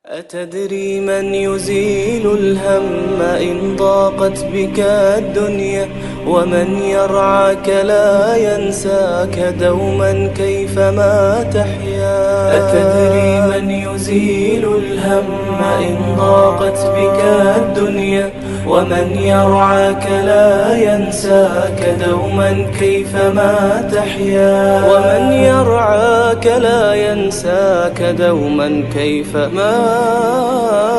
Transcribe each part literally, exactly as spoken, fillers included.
أتدري من يزيل الهم إن ضاقت بك الدنيا؟ ومن يرعاك لا ينساك دوما كيفما تحيا. أتدري من يزيل الهم إن ضاقت بك الدنيا؟ ومن يرعاك لا ينساك دوما كيفما تحيا. ومن يرعاك لا ينساك دوما كيفما.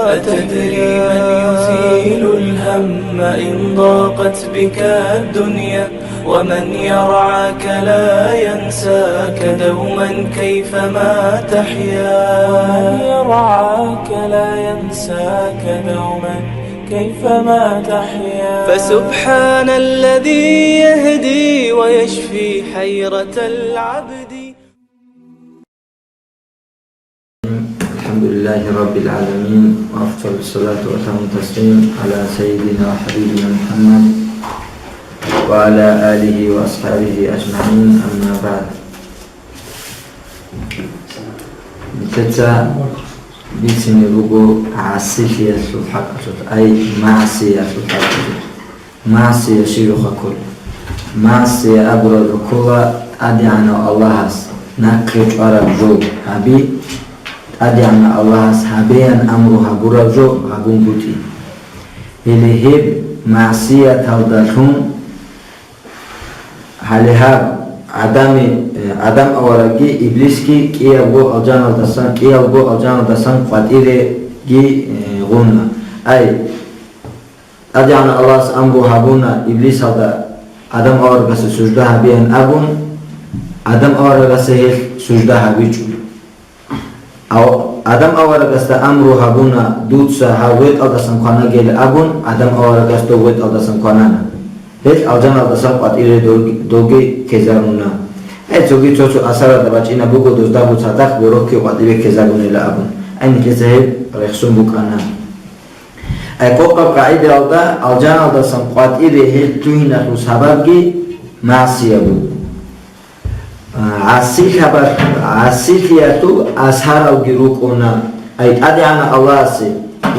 أتدري من يزيل الهم إن ضاقت بك الدنيا؟ ومن يرعاك لا ينساك دوما كيفما تحيا. ومن يرعاك لا ينساك دوما كيفما تحيا. فسبحان الذي يهدي ويشفي حيرة العبد. الحمد لله رب العالمين، وأفضل الصلاة وأتم التسليم على سيدنا وحبيبنا محمد وعلى آله وأصحابه أجمعين، أما بعد. Нилъеца бицине буго гӀасилъиялъул хӀакъалъулъ, ай, магӀсиялъул хӀакъалъулъ. МагӀсия щиб жоха кколеб? МагӀсия абураб жоха ккола ТӀадегӀанав Аллагьас нахъе чӀвараб жо гьаби, ТӀадегӀанав Аллагьас гьабеян амру гьабураб жо гьабунгутӀи. Гьеле гьеб магӀсияталдалъун Гьале гьаб Адами-, э, Адам аварагги Иблисги кӀиябго алжаналдасан, кӀиялго алжаналдасан къватӀиреги, э, гъуна. Ай, ТӀадегӀанав Аллагьас амру гьабуна Иблисалда Адам аварагасда сужда гьабеян абун, Адам аварагасда гьелъ сужда гьабичӀо. Ав-, Адам аварагасда амру гьабуна, дуца гьав гъветӀалдасан кванагел абун, Адам аварагас дов гъветӀалдасан кванана. Гьелъ алжаналдасан къватӀире дол-, долги ккезаруна. Гье, цоги цо-цо асаралда бачӀина буго, доздаго цадахъ борохъги къватӀибе ккезарунела абун. Гьанже гьеб рехсон букӀана. Гье, къокъаб къагӀидаялда алжаналдасан къватӀире гьел лъугьиналъул сабабги магӀсия буго. ГӀасилъабал-, гӀасилъиялъул асаралги рукӀуна. Ай, ТӀадегӀанав Аллагьасе,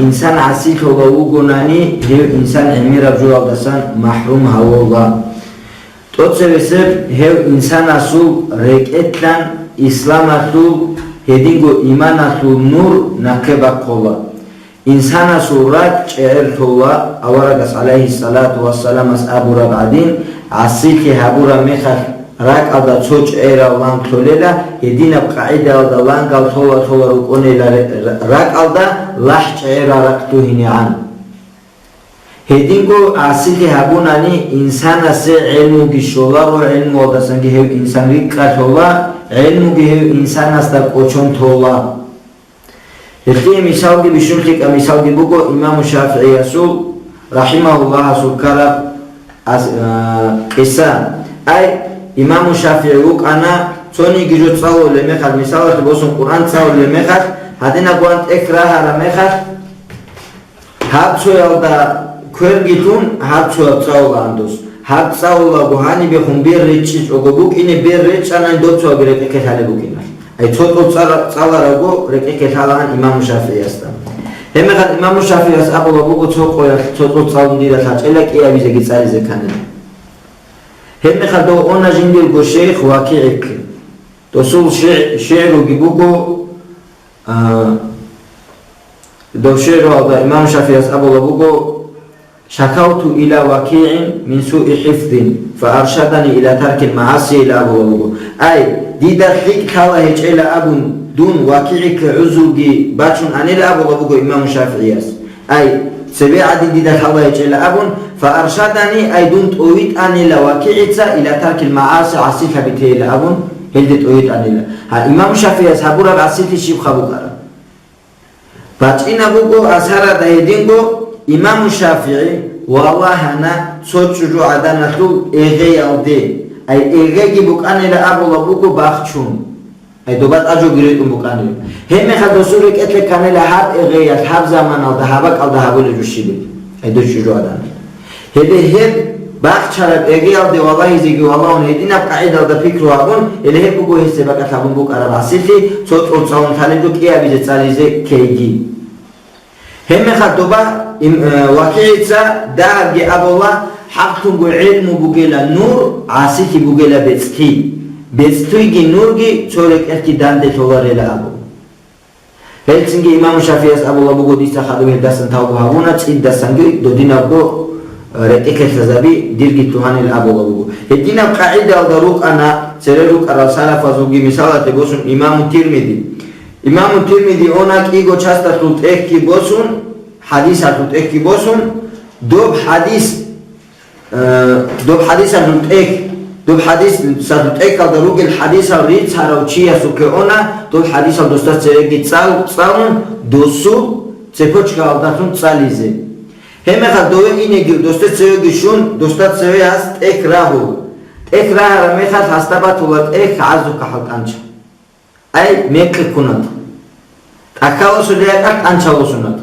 инсан гӀасилъулав вугонани, гьев инсан гӀемераб жоялдасан махӀрум гьавула. ТӀоцебесеб гьев инсанасул рекӀелъан исламалъул, гьединго иманалъул нур нахъе бахъула. Инсанасул ракӀ чӀегӀерлъула, аварагас, гӀалайгьиссалату вассаламас абураб гӀадин, гӀасилъи гьабураб мехалъ ракӀалда цо чӀегӀерав лан лъолела, гьединаб къагӀидаялда лангал лъола-лъола рукӀунела ре-, ра-, ракӀалда лахӀ чӀегӀерал ракӀ лъугьинегӀан. Гьединго гӀасилъи гьабунани, инсанасе гӀелмуги щоларо, гӀелмуялдасанги гьев инсан рикӀкӀалъула, гӀелмуги гьев инсанасда кӀочон тола. Гьелъие мисалги бищун лъикӀаб мисалги буго имаму ШафигӀиясул, рахӀимагьуллагьасул, ккараб ас-, а, къиса. Ай, имаму ШафигӀи вукӀана, цониги жо цӀалулеб мехалъ, мисалалъе босун, Къуръан цӀалулеб мехалъ, гьадинаб ван тӀехь рагьараб мехалъ, гьаб цоялда кверги лъун, гьаб цояб цӀалулаан дос. Гьаб цӀалулаго гьанибехун бер речӀчӀичӀого букӀине, бер речӀчӀанани доб цоябги рекӀехъе лъалеб букӀина. Ай, цо тӀул цӀара-, цӀаларабго рекӀехъе лъалаан имаму ШафигӀиясда. Гьебмехалъ имаму ШафигӀияс абулаб буго, цо къоялъ цо тӀул цӀалун дида лъачӀела, кӀиабизеги цӀализе кканила. Гьебмехалъ дов уна жиндирго шейх ВакигӀихъе. Досул ши-, шигӀруги буго, а, дов шигӀруялда имам ШафигӀияс абулаб буго: «Шакавту иля ВакигӀин мин суи хӀифзин, фа аршадани иля таркил магӀаси», — ила абулаб буго. Ай, дида лъикӀ лъала гьечӀела абун, дун ВакигӀихъе гӀузруги бачун анила абулаб буго имам ШафигӀияс. Ай, цебе гӀадин дида лъала гьечӀела абун, фа аршадани, ай, дун тӀовитӀанила ВакигӀица иля таркил магӀаси, гӀасилъаби тейила абун, гьелде тӀовитӀанила. Гьа, имам ШафигӀияс гьабураб гӀасилъи щибха букӀараб? БачӀина буго асарада гьединго, имаму ШафигӀи валагьана цо чӀужугӀаданалъул эгъеялде, ай, эгъеги букӀанила абулаб буго бахчун. Ай, доба тӀажуги ретӀун букӀанила. Гьебмехалъ досул рекӀелъе кканила гьаб эгъеялъ гьаб заманалда гьаб бакӀалда гьабулеб жо щиб? Ай, дос чӀужугӀадан. Гьеле гьеб бахчараб эгъеялде валагьизеги валагьун, гьединаб къагӀидалда пикру гьабун, гьеле гьеб буго гьесде бакӀалъ гьабун букӀараб гӀасилъи, цо тӀул цӀалун лъалеб жо кӀиабизе цӀализе ккейги. Гьебмехалъ доба им-, э, ВакигӀица дагьабги абула: «ХӀакълъунго гӀелму бугела нур, гӀасилъи бугела бецӀлъи. БецӀлъиги нурги цо рекӀелъги данде лъоларела», абу. Гьелцинги имам ШафигӀияс абула буго: «Дица хадуб гьелдасан тавбу гьабуна, цӀидасанги додинабго, э, рекӀелъ лъазаби дирги лъугьанил», абула буго. Гьединаб къагӀидаялда рукӀана цере рукӀарал салафазулги, мисалалъе босун, имаму Тирмизи. Имаму Тирмизи она кӀиго часталъул тӀехьги босун, хӀадисалъул тӀехьги босун, доб хӀадис, э, доб хӀадисалъул тӀехь, доб хӀадисалъул тӀехьалда ругел хӀадисал рицарав чиясухъе она, доб хӀадисал досда цереги цӀал-, цӀалун, досул цепочкаялдалъун цӀализе. Гьебмехалъ дове инеги досда цевеги щун, досда цеве гьас тӀехь рагьула. ТӀехь рагьараб мехалъ гьасда батула тӀехь гӀазу кахӀал тӀанча. Ай, мекъи ккунат. ТӀахьаласулей гьакъат анчаласунат.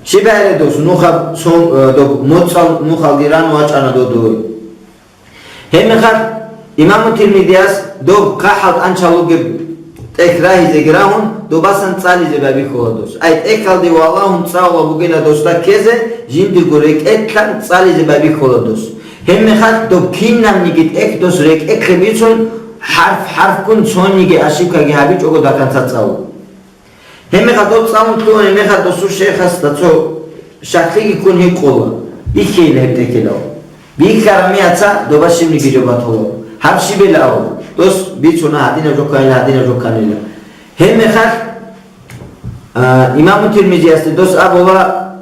Щиб гьаре дос, нухаб сон, э, доб моцӀал нухалги ран вачӀана додой. Гьебмехалъ имаму Тирмидияс доб кахӀал анчал вугеб тӀехь рагьизеги рагьун, добасан цӀализе байбихьула дос. Ай, тӀехьалде валагьун цӀалула бугела досда ккезе, жиндирго рекӀелъан цӀализе байбихьула дос. Гьебмехалъ доб кинабниги тӀехь дос рекӀелъе бицун, хӀарф-хӀарфгун цониги ошибкаги гьабичӀого даканца цӀалу. Гьебмехалъ доб цӀалун лъугьунеб мехалъ досул шейхасда цо щаклъиги ккун гьикъула: «Бихьейила гьеб тӀехьилав?» Бихьараб мехалъ доба щибниги жо батула. Гьаб щибила абу? Дос бицуна, гьадинаб жо кканила, гьадинаб жо кканила. Гьебмехалъ, а, имаму Тирмизиясде дос абула: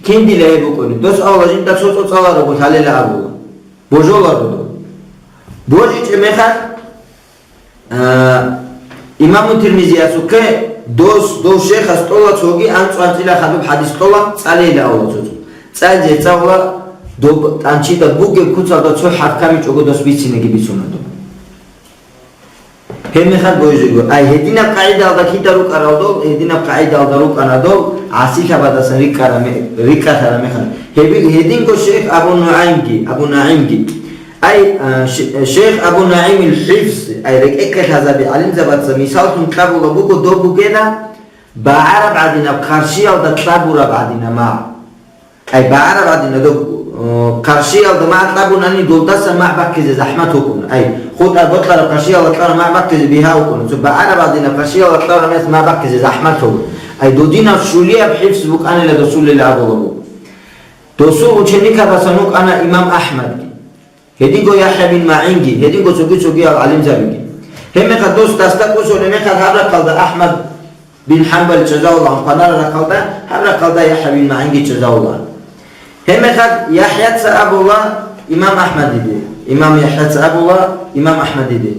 «Кин дила гьеб букӀунеб?» Дос абула: «Жинда цо-цо цӀаларого лъалила», абула. Божоларо доб. БожичӀеб мехалъ, а, имаму Тирмизиясухъе дос, дов шейхас тӀола цоги анцӀ-анцӀила хадуб хӀадис кьола, цӀалейила абула цо-цо. ЦӀализе цӀалула, доб тӀанчида бугеб куцалда цо хӀарф камичӀого дос бицинеги бицуна доб. Гьебмехалъ божиго. Ай, гьединаб къагӀидаялда кида рукӀарал дол, гьединаб къагӀидаялда рукӀана дол, гӀасилъабадасан рикӀкӀараб ме-, рикӀкӀалъараб мехалъ. Гьеби-, гьединго шейх Абу НугӀаймги, Абу НагӀимги. Ай, а, ш-, шейх Абу НагӀимил хӀифз, ай, рекӀекъелъазаби гӀалимзабаца мисаллъун кьабула буго, доб бугела багӀараб гӀадинаб къаршиялда кьабураб гӀадинаб магӀ. Ай, багӀараб гӀадин, доб, о, къаршиялда магӀ кьабунани, долдасан магӀ бахъизе захӀмат букӀун. Ай, хутӀа бокьараб къаршиялда кьараб магӀ бахъизе бигьа букӀун. Цо багӀараб гӀадинаб къаршиялда кьараб мехалъ магӀ бахъизе захӀмат буго. Ай, додинаб щулияб хӀифз букӀанила досулел абула буго. Досул ученикабасан вукӀана имам АхӀмадги. Гьединго ЯхӀя бин МагӀинги, гьединго цоги-цогиял гӀалимзабиги. Гьебмехалъ дос дасда кӀусулеб мехалъ гьаб рахъалда АхӀмад бин ХӀанбал чӀезавуллагьун хъванараб рахъалда, гьаб рахъалда ЯхӀя бин МагӀинги чӀезавуллагьун. Гьебмехалъ ЯхӀяца абула имам АхӀмадиде, имам ЯхӀяца абула имам АхӀмадиде: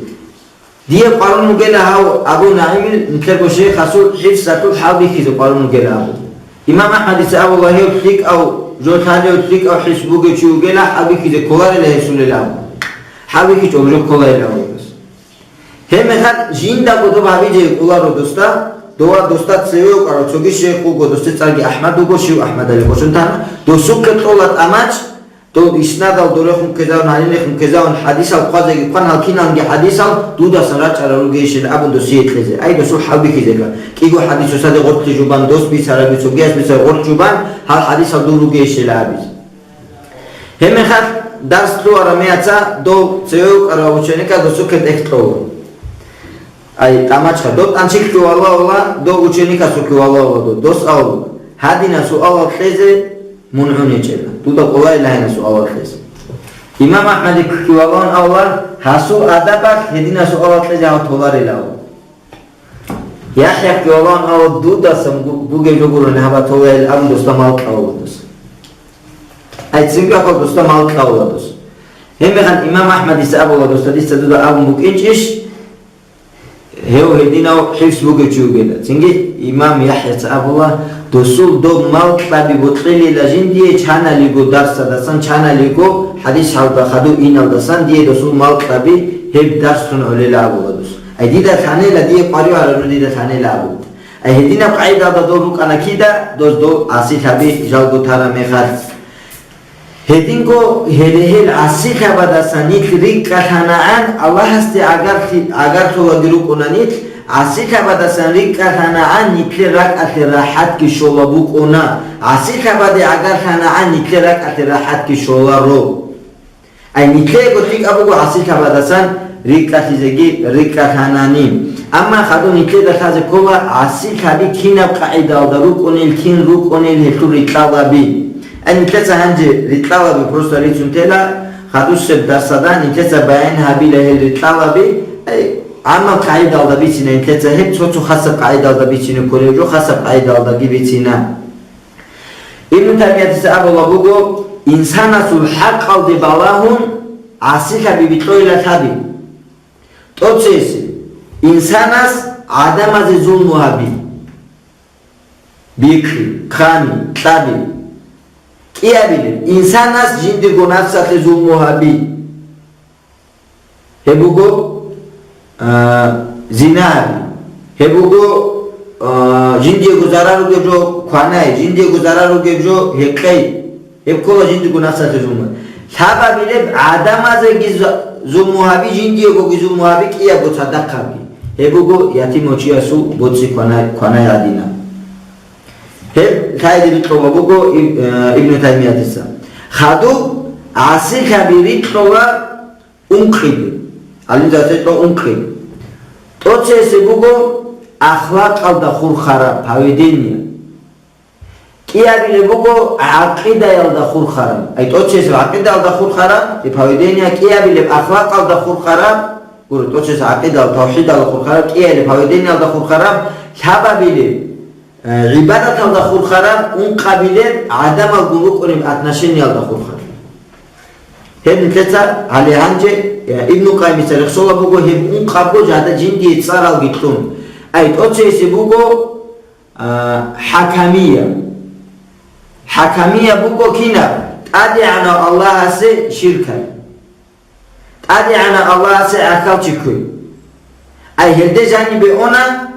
«Дие къварун вугела гьав Абу НагӀимил, нилъерго шейхасул хӀифзалъул хӀалбихьизе къварун вугела», абу. Имам АхӀмадица абула: «Гьев лъикӀав, жо лъалев лъикӀав хӀифз бугев чи вугела, хӀалбихьизе кколарила гьесулел», абу. ХӀалбихьичӀого жо кколарила абу гьес. Гьебмехалъ жиндаго доб гьабизе кӀоларо досда, дова досда цеве вукӀарав цоги шейх вуго, досде цӀарги АхӀмад вуго, щив АхӀмадали босун тана, досухъе кьола тӀамач, дов иснадал дорехун ккезавун, гьанинехун ккезавун, хӀадисал хъвазеги хъван, гьал киналги хӀадисал дудасан рачӀарал ругейщил абун досие кьезе. Ай, досул хӀалбихьизека. КӀиго хӀадис усаде гъоркье жубан, дос бицараби цогияс бицараби гъоркь жубан, гьал хӀадисал дур ругейщила абизе. Гьебмехалъ дарс лъугьараб меяца дов цеве вукӀарав ученикас досухъе тӀехь кьола. Ай, тӀамачха, дов тӀанчилъги валавула, дов ученикасухъги валавула дов. Дос авула: «Гьадина суалал кьезе мун гӀунечӀела. Дуда къолайила гьадина суалал кьезе». Имам АхӀмадихъги валавун авула: «Гьасул адабалъ гьедина суалал кьезе гьав толарила», авула. ЯхӀяхъги валавун авула: «Дудасан бу-, бугеб жо гурони гьаб толарила», абун досда мал кьавула дос. Ай, цинги ахъа досда мал кьавула дос. Гьебмехалъ имам АхӀмадица абула досда: «Дица дуда абун букӀинчӀищ, гьев гьединав хӀифз бугев чи вугила?» Цинги имам ЯхӀяца абула: «Досул доб мал кьаби бокьилила жиндие чаналиго дарсадасан, чаналиго хӀадис хӀалда хадув иналдасан дие досул мал кьаби гьеб дарс лъун гӀолила», абула дос. Ай, дида лъанила, дие къваригӀараб жо дида лъанила абу. Ай, гьединаб къагӀидалда дол рукӀана кида, дос дол гӀасилъаби жалго тараб мехалъ. Гьединго гьеле-гьел гӀасилъабадаса нилъ рикӀкӀалъанагӀан, Аллагьасде гӀагарлъи-, гӀагарлъулаги рукӀуна нилъ, гӀасилъабадасан рикӀкӀалъанагӀан, нилъер ракӀалъе рахӀатги щола букӀуна. ГӀасилъабаде гӀагарлъанагӀан, нилъер ракӀалъе рахӀатги щоларо. Ай, нилъего лъикӀаб буго гӀасилъабадасан рикӀкӀалъизеги рикӀкӀалъанани. Амма хадуб нилъеда лъазе ккола гӀасилъаби кинаб къагӀидалда рукӀунел, кин рукӀунел гьелъул рикьалаби. Ай, нилъеца гьанже рикьалаби просто рицун тела, хадусеб дарсада нилъеца баян гьабила гьел рикьалаби. Ай, гӀаммаб къагӀидалда бицина нилъеца гьеб, цо-цо хасаб къагӀидалда бицине кколеб жо, хасаб къагӀидалдаги бицина. Ибн Таймиятица абула буго, инсанасул хӀакъалде балагьун гӀасилъаби бикьойила лъаби. ТӀоцесеб, инсанас гӀадамазе зулму гьаби, бихъи, хъани, кьаби. КӀиабилеб, инсанас жиндирго нафсалъе зулму гьаби. Гьеб буго, а, зина гьаби. Гьеб буго, а, жиндиего зарар ругеб жо кванай, жиндиего зарар ругеб жо гьекъей. Гьеб ккола жиндирго нафсалъе зулму. Лъабабилеб гӀадамазеги зу-, зулму гьаби, жиндиегоги зулму гьаби, кӀиябго цадахъ гьаби. Гьеб буго ятимав чиясул боцӀи кванай, кванай гӀадинаб. Гьеб лъайде бикьула буго Иб-, э, Ибну Таймиятица. Хадуб гӀасилъаби рикьула ункъиби. ГӀалимзабаца рикьула ункъиби. ТӀоцесеб буго ахлакъалда хурхараб, поведение. КӀиабилеб буго гӀакъидаялда хурхараб. Ай, тӀоцесеб гӀакъидаялда хурхараб, и поведение, кӀиабилеб ахлакъалда хурхараб, гуро, тӀоцесеб гӀакъидал, тавхидалда хурхараб, кӀиабилеб поведениялда хурхараб, лъабабилеб, э, гӀибадаталда хурхараб, ункъабилеб гӀадамалгун рукӀунеб отношениялда хурхараб. Гьеб нилъеца гьале гьанже, э, Ибну Къайимица рехсола буго, гьеб ункъабго жада жиндие цӀаралги кьун. Ай, тӀоцесеб буго, а, хӀакамия. ХӀакамия буго кинаб? ТӀадегӀанав Аллагьасе ширкай. ТӀадегӀанав Аллагьасе гӀахьалчи кквей. Ай, гьелде жанибе она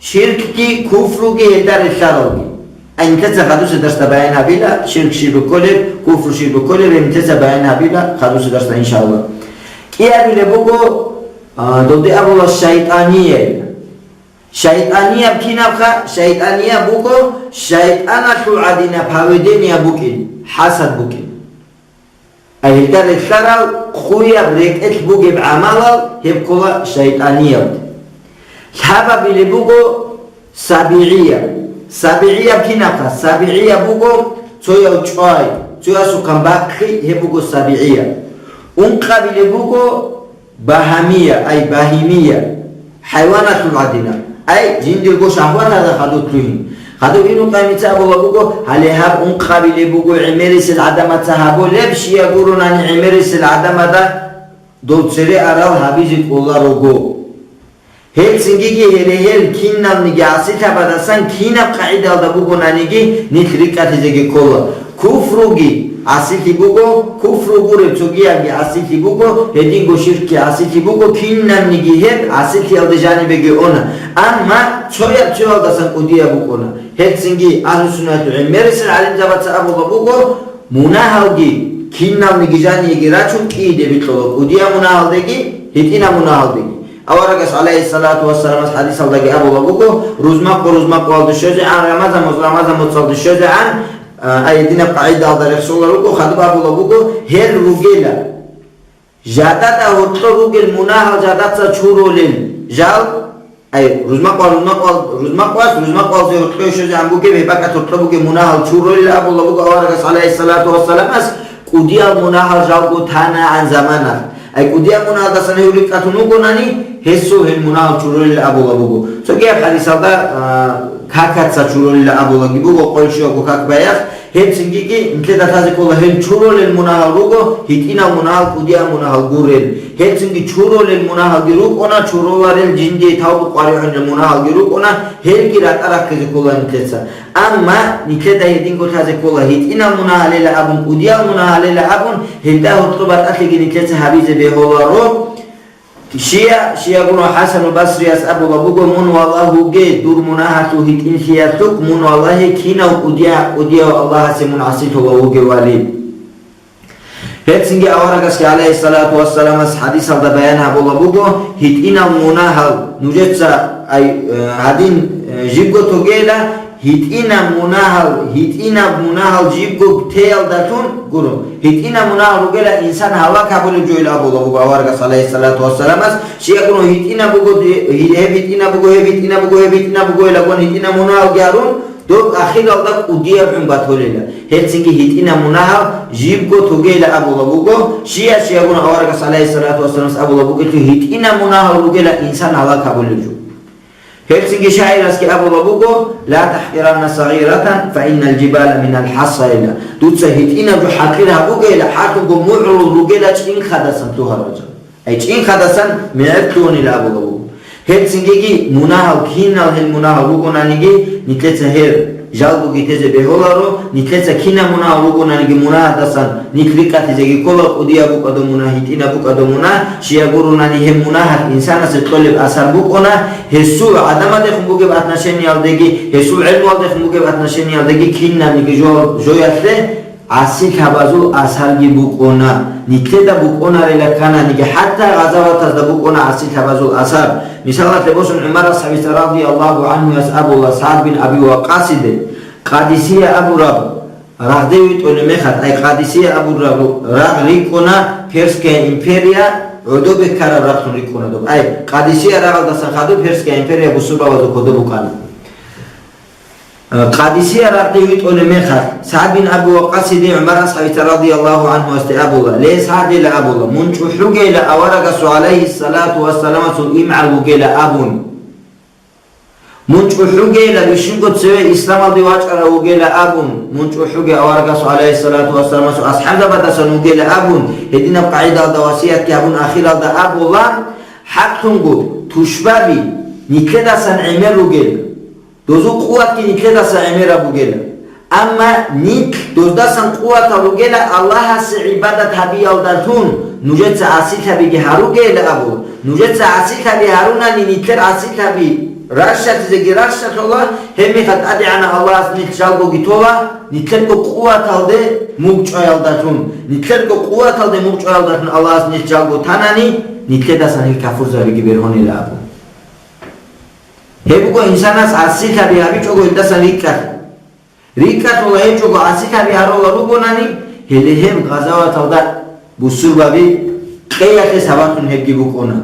ширкги, куфруги, гьелда релълъаралги. Ай, нилъеца хадусеб дарсда баян гьабила, ширк щиб букколеб, куфру щиб букколеб, гьеб нилъеца баян гьабила хадусеб дарсда, иншаллагь. КӀиабилеб буго, а, долде абула шайтӀания. ШайтӀанияб кинабха? ШайтӀанияб буго шайтӀаналъул гӀадинаб поведение букӀин, хӀасад букӀин. Ай, гьелда релълъарал хъуяб рекӀелъ бугеб гӀамалал, гьеб ккола шайтӀанияб. Лъабабилеб буго сабигӀияб. СабигӀияб кинабха? СабигӀияб буго цояв чӀвай, цоясухъан бахъи, гьеб буго сабигӀияб. Ункъабилеб буго багьамия, ай, багьимия, хӀайваналъул гӀадинаб. Ай, жиндирго шагьватазда хадур лъугьин. Хадуб Ибну Къайимица абула буго, гьале гьаб ункъабилеб буго гӀемерисел гӀадамаца гьабулеб, щия гуронани гӀемерисел гӀадамада дов цере арал гьабизе кӀоларого. Гьелцинги гьеле гьел киналниги гӀасилъабадасан кинаб къагӀидалда бугонаниги нилъ рикӀкӀалъизеги ккола. Куфруги гӀасилъи буго, куфру гуреб цогиябги гӀасилъи буго, гьединго ширкги гӀасилъи буго, кинабниги гьеб гӀасилъиялде жанибеги она. Амма цояб цоялдасан кӀудияб букӀуна. Гьелцинги Агьлу-Суннатул гӀемерисел гӀалимзабаца абула буго, мунагьалги киналниги жаниеги рачун кӀииде бикьула, кӀудияб мунагьалдеги, гьитӀинаб мунагьалдеги. Аварагас, гӀалайгьиссалату вассаламас, хӀадисалдаги абула буго, рузмакъо рузмакъоялде щвезегӀан, рамазан моцӀ рамазан моцӀалде щвезегӀан, а, гьединаб къагӀидаялда рехсолел руго, хадуб абула буго, гьел ругела. Жадада гьоркьор ругел мунагьал жадаца чурулел жал, ай, рузмакъвал, рузмакъвал, рузмакъвас, рузмакъвалзе гьоркьор щвезегӀан бугеб, гьеб бакӀалда гьоркьор бугеб мунагьал чурулел абула буго аварагас, гӀалайгьиссалату вассаламас, кӀудиял мунагьал жалго танагӀан заманалъ. Ай, кӀудиял мунагьалдасан гьев рикӀкӀалъун вугонани, гьесул гьел мунагьал чурулел абула буго. Цогияб хӀадисалда, а, какаца чурулел абулаги буго, къойил щуябго как баягъ. Гьелцинги нилъеда лъазе ккола гьел чурулел мунагьал руго, гьитӀинал мунагьал, кӀудиял мунагьал гурел. Гьелцинги чурулел мунагьалги рукӀуна, чуруларел жиндие тавбу къваригӀунел мунагьалги рукӀуна, гьелги ратӀа рахъизе ккола нилъеца. Амма нилъеда гьединго лъазе ккола, гьитӀинал мунагьалила абун, кӀудиял мунагьалила абун, гьелда гьоркьоб батӀалъиги нилъеца гьабизе бегьуларо. Шия, шиягуро ХӀасану Басрияс абула буго, мун валагьуге, дур мунагьалъул гьитӀинлъиялъухъ, мун валагье, кинав кӀудияв, кӀудияв Аллагьасе мун гӀасилъула вугевали. Гьелцинги аварагасги, гӀалайгьиссалату вассаламас, хӀадисалда баян гьабула буго, гьитӀинал мунагьал нужеца Ай, э, гьадин, э, жибго тогейила, гьитӀинаб мунагьал, гьитӀинаб мунагьал жибго теялдалъун гуро. ГьитӀинаб мунагьал ругела инсан гьалак гьабулеб жойил абула буго аварагас, гӀалайгьиссалату вассаламас, щияг гуро гьитӀинаб буго, гьи-, гьеб гьитӀинаб буго, гьеб гьитӀинаб буго, гьеб гьитӀинаб буго, илагъун гьитӀинаб мунагьалги гьарун, доб ахиралда кӀудияб гӀун батулила. Гьелцинги гьитӀинаб мунагьал жибго тогейила абула буго, щия-щиягун аварагас, гӀалайгьиссалату вассаламас, абула бугелъул, гьитӀинаб мунагьал ругела инсан гьалак гьабулеб жо. Гьелцинги шагӀирасги абула буго: «Ла тахӀкъиранна сагъиратан, фа иннал жибала минал хӀасайла». Дуца гьитӀинаб жо хӀакъир гьабугейила, хӀакълъунго мугӀрул ругела чӀинхъадасан лъугьарал жо. Ай чӀинхъадасан мегӀер лъугьунила абула буго. Гьелцинги мунагьал, кинал гьел мунагьал бугонаниги, нилъеца гьел жалгоги тезе бегьуларо, нилъеца кинаб мунагьал бугонаниги, мунагьадасан нилъ рикӀкӀатизеги ккола, кӀудияб букӀадаб мунагь, гьитӀинаб букӀадаб мунагь, щиягурунани гьеб мунагьалъ инсанасе кьолеб асар букӀуна, гьесул гӀадамадехун бугеб отношениялдеги, гьесул гӀелмуялдехун бугеб отношениялдеги кинабниги жо-, жоялъе, гӀасилъабазул асарги букӀуна, нилъеда букӀунарила ккананиги, хӀатта гъазаватазда букӀуна гӀасилъабазул асар. Мисалалъе босун, ГӀумар асхӀабица радияллагьу гӀанхуяс абула СагӀд бин Аби Ваккасиде, Къадисия абураб рагъде витӀулеб мехалъ, ай, Къадисия абураб рагъ рикӀкӀуна, Персская империя гӀодобе ккараб рагълъун рикӀкӀуна доб. Ай, Къадисия рагъалдасан хадуб Персская империя бусурбабазул кодоб букӀана. Къадисия рагъде витӀулеб мехалъ, СагӀд бин Аби Ваккасиде ГӀумар асхӀабица радияллагьу гӀанхуясде абула, ле, СагӀдила абула, мун чӀухӀугейила аварагасул гӀалайгьиссалату вассаламасул имгӀал вугела абун. Мун чӀухӀугейила, бищунго цеве исламалде вачӀарав вугела абун, мун чӀухӀуге аварагасул гӀалайгьиссалату вассаламасул асхӀабзабадасан вугела абун, гьединаб къагӀидалда васиятги гьабун ахиралда абула, хӀакълъунго тушбаби нилъедасан гӀемер ругел. Дозул къуватги нилъедаса гӀемераб бугела. Амма нилъ доздасан къуватал ругела Аллагьасе гӀибадат гьабиялдалъун, нужеца гӀасилъабиги гьаругейила абу. Нужеца гӀасилъаби гьарунани нилъер гӀасилъаби ращалъизеги ращалъула, гьебмехалъ ТӀадегӀанав Аллагьас нилъ жалгоги тола, нилъерго къуваталде мугъчӀваялдалъун, нилъерго къуваталде мугъчӀваялдалъун Аллагьас нилъ жалго танани, нилъедасан гьел кафурзабиги бергьунила абу. Гьеб буго инсанас гӀасилъаби гьабичӀого гьелдасан рикӀкӀалъ. РикӀкӀалъула гьечӀого гӀасилъаби гьарула ругонани, гьеле гьеб гъазаваталда бусурбаби къеялъе сабаблъун гьебги букӀуна.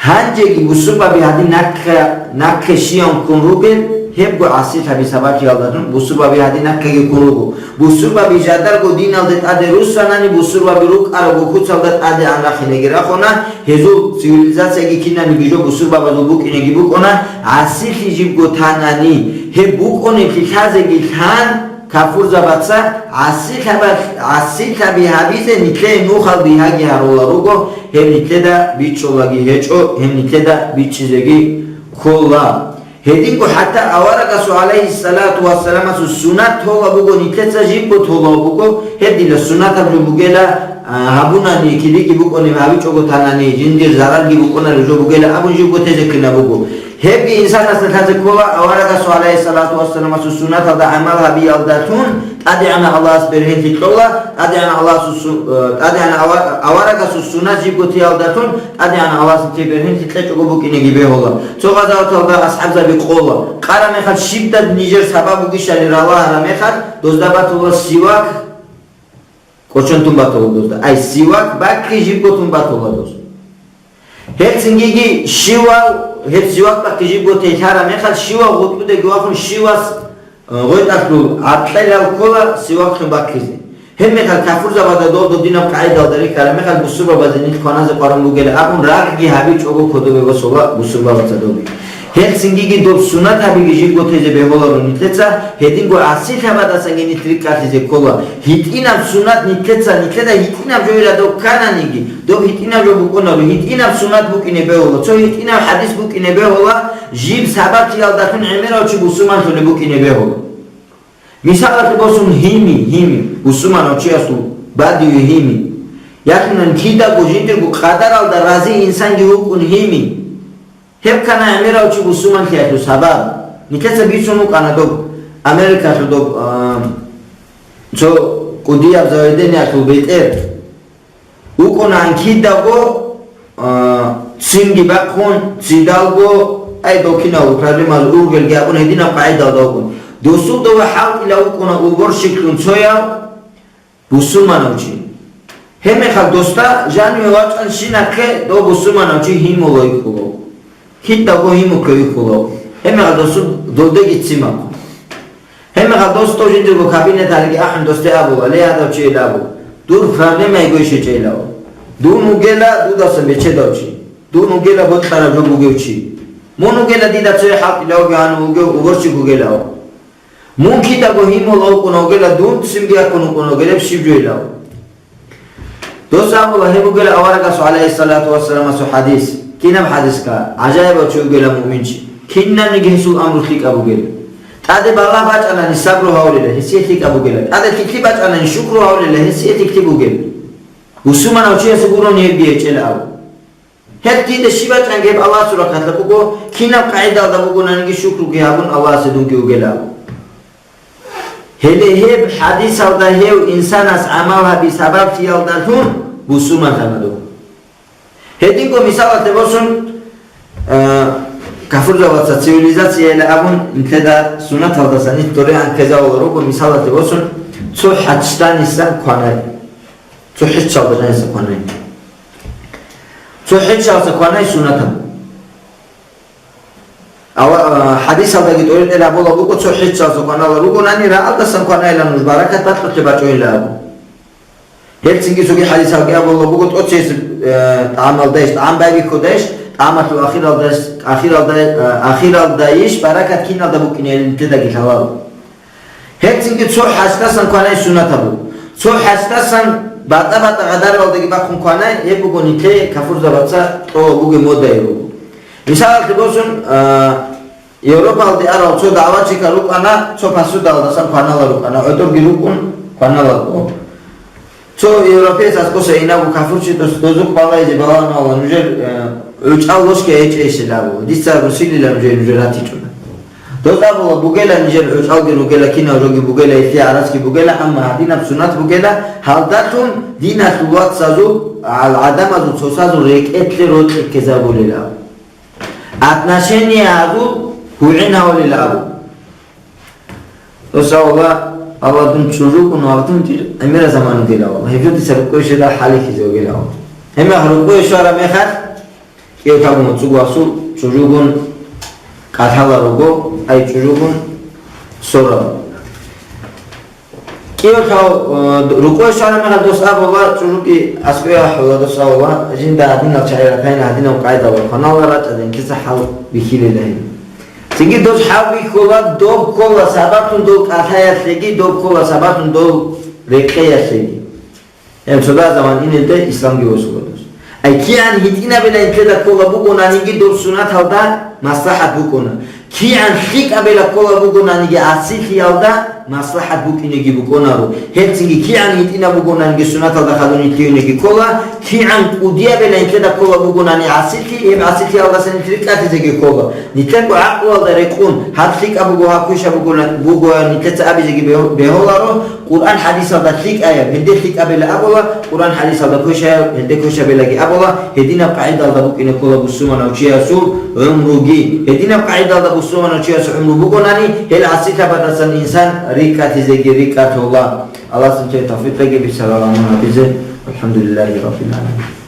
Гьанжеги бусурбаби гьадин нахъе, нахъе щиян ккун ругел, гьебго гӀасилъаби сабаблъиялдалъун бусурбаби гьадин нахъеги ккун руго. Бусурбаби жадарго диналде тӀаде руссанани, бусурбаби рукӀарабго куцалда тӀадегӀан рахинеги рахуна, гьезул цивилизацияги кинабниги жо бусурбабазул букӀинеги букӀуна, гӀасилъи жибго танани, гьеб букӀунеблъи лъазеги лъан, кафурзабаца гӀасилъаба-, гӀасилъаби гьабизе нилъее нухал бигьаги гьарула руго, гьеб нилъеда бичӀчӀолаги гьечӀо, гьеб нилъеда бичӀчӀизеги ккола. Гьединго хӀатта аварагасул гӀалайгьиссалату вассаламасул суннат тола буго, нилъеца жибго тола буго, гьеб дила суннатаб жо бугела, а, гьабунани, кидеги букӀунеб гьабичӀого танани, жиндир заралги букӀунареб жо бугела абун жибго тезе ккела буго. Гьебги инсанасда лъазе ккола аварагасул гӀалайгьиссалату вассаламасул суннаталда гӀамал гьабиялдалъун ТӀадегӀанав Аллагьас бергьенлъи кьола, ТӀадегӀанав Аллагьасул су-, э, ТӀадегӀанав ава-, аварагасул суннат жибго теялдалъун ТӀадегӀанав Аллагьас нилъее бергьенлъи кьечӀого букӀинеги бегьула. Цо гъазаваталда асхӀабзаби къола. Къара мехалъ щибдал нижер сабаб бугищали ралагьара мехалъ, дозда батула сивак, кӀочон тун батула дозда. Ай, сивак баккги жибго тун батула доз. Гьелцинги щивав гьеб сивак баккги жибго телъара мехалъ, щивав гъутӀбудеги вахун, щивас ГъветӀалъул гӀаркьелал ккола сиваклъун баккизе. Гьебмехалъ кафурзабада дов додинаб къагӀидалда рихьара мехалъ бусурбабазе нилъ кваназе къварун бугела абун рагъги гьабичӀого кодобе босула бусурбабаца доги. Гьелцинги доб суннат гьабиги жибго тезе бегьуларо нилъеца, гьединго гӀасилъабадасанги нилъ рикӀкӀалъизе ккола. ГьитӀинаб суннат нилъеца, нилъеда гьитӀинаб жо ирадов ккананиги, доб гьитӀинаб жо букӀунаро, гьитӀинаб суннат букӀине бегьула, цо гьитӀинаб хӀадис букӀине бегьула, жиб сабаблъиялдалъун гӀемерав чи бусурманлъулеб букӀине бегьула. Мисалалъе босун, гьими, гьими, бусурманав чиясул бадиве гьими. Яхъинан кидаго жиндирго къадаралда рази инсанги вукӀун гьими. Гьеб ккана гӀемерав чи бусурманлъиялъул сабаб. Нилъеца бицун вукӀана доб Америкалъул доб, а, цо кӀудияб заведениялъул бетӀер. ВукӀунаан кидаго, а, цинги бахъун, цидалго Ай, дов кинав проблемазе ургелги абун гьединаб къагӀидалда вукӀун. Досул дова хӀалтӀила вукӀуна уборщиклъун цояв бусурманав чи. Гьебмехалъ досда жаниве вачӀанщинахъе дов бусурманав чи гьимула йикӀулав. Кидаго гьимухъе йикӀулав. Гьебмехалъ досул долдеги ццин бахъун. Гьебмехалъ дос дов жиндирго кабинеталиги ахӀун досде абула, ле, гьадав чиял абу, дур проблема йигойищ гьечӀейилан. Дун вугела дудасан бечедав чи. Дун вугела бокьараб жо бугев чи. Мун вугела дида цояв хӀалтӀилавги гьанив вугев уборщик вугелав. Мун кидаго гьимула вукӀуна вугела дун ццинги бахъун вукӀуна вугелеб щиб жойилан. Дос абула, гьеб бугела аварагасул, гӀалайгьиссалату вассаламасул хӀадис. Кинаб хӀадиска? ГӀажаибав чи вугела муъминчи. Кинабниги гьесул амру лъикӀаб бугела. ТӀаде балагь бачӀанани сабру гьавулила, гьесие лъикӀаб бугела. ТӀаде лъикӀлъи бачӀанани шукру гьавулила, гьесие лъикӀлъи бугела. Бусурманав чиясе гурони гьебги гьечӀела абу. Гьеб дида щиб бачӀанги гьеб Аллагьасул рахъалъа буго, кинаб къагӀидалда бугонаниги шукруги гьабун Аллагьасе дунги вугела абу. Гьеле гьеб хӀадисалда гьев инсанас гӀамал гьаби сабаблъиялдалъун бусурманлъана дов. Гьединго мисалалъе босун, э, кафурзабаца цивилизацияйилан абун, нилъеда сунаталдаса нилъ дорегӀан ккезавулел руго, мисалалъе босун, цо хӀачданисан кванай. Цо хӀечалда жаниса кванай. Цо хӀечалса кванай сунатаб. Ава-, а, хӀадисалдаги тӀоритӀел абула буго, цо хӀечалса кванала ругонани, рагӀалдасан кванайилан нуж баракат бакьулъе бачӀойилан абу. Гьелцинги цоги хӀадисалги абула буго, тӀоцебесеб, э, тӀагӀамалдайищ, тӀагӀам байбихьудайищ, тӀагӀамалъул ахиралдайищ, ахиралдай-, э, ахиралдайищ баракат киналда букӀине гьел нилъедаги лъаларо. Гьебцинги цо хӀачдасан кванай сунат абу. Цо хӀачдасан батӀа-батӀа гъадаралдаги бахъун кванай, гьеб буго нилъее кафурзабаца кьола бугеб модайи руго. Мисалалъе босун, а, Европалде арал цо дагӀвачикал рукӀана, цо посудалдасан кванала рукӀана, гӀодорги рукӀун кванала рукӀун. Цо европеец аскӀоса инабу кафурчи дос-, дозухъ балайзе балагьун абула, нужер, э, гӀучӀал ложка гьечӀейщил абула. Дица русилила нужее нужер ратичӀони. Дос абула, бугела нижер гӀучӀалги ругела, кинав жоги бугела, гьелъие гӀарацги бугела, амма гьадинаб сунат бугела, гьалдалъун диналъул вацазул, гӀал-, гӀадамазул цоцазул рекӀелъе рокьи ккезабулила. Отношение гьазул гьугӀин гьавулила абу. Дос абула, Аллагь, дун чӀужугун вагътун дир гӀемераб заман вугилан. Гьеб жо дица рукӀойщидал хӀалихьизе вугилан. Гьеб мехалъ рукӀое щвараб мехалъ, кӀиявтагун цӀугвасул чӀужугун кӀалъала руго, ай чӀужугун сораб. КӀиявтав, э, рукӀое щвараб мехалъ дос абула, чӀужуги аскӀове ахӀула, дос абула, жинда гьадинал чагӀи ратайин, гьадинаб къайдалда хванала рачӀа, динлъица хӀал бихьилила гьеб. Цинги дос хӀалбихьула, доб ккола сабаблъун дол кӀалъаялъеги, доб ккола сабаблъун дол рекъеялъеги. Гьеб цо дагь заман инелде исламги босула дос. Ай кигӀан гьитӀинабила нилъеда ккола бугонаниги доб сунаталда маслахӀат букӀуна. КигӀан лъикӀабила ккола бугонаниги гӀасилъиялда маслахӀат букӀинеги букӀунаро. Гьебцинги кигӀан гьитӀинаб бугонаниги сунаталда хадур нилъ лъугьинеги ккола, кигӀан кӀудиябила нилъеда ккола бугонани гӀасилъи, гьеб гӀасилъиялдаса нилъ рикӀкӀатизеги ккола. Нилъерго гӀакълуялда рекъун, гьаб лъикӀаб буго, гьаб квешаб буго, буго нилъеца абизеги бегь-, бегьуларо, Къуръан хӀадисалда лъикӀаяб, гьелде лъикӀабила абула, Къуръан хӀадисалда квешаяб, гьелде квешабилаги абула, гьединаб къагӀидалда букӀине ккола бусурманав чиясул гӀумруги. Гьединаб къагӀидалда бусурманав чиясул гӀумру бугонани, гьел гӀасилъабаздасан инсан рикӀкӀатизеги рикӀкӀатула. Аллагьас нилъее тавфикъ кьеги бицарал гӀамал гьабизе. ВалхӀамдулиллагьи раббил гӀаламин.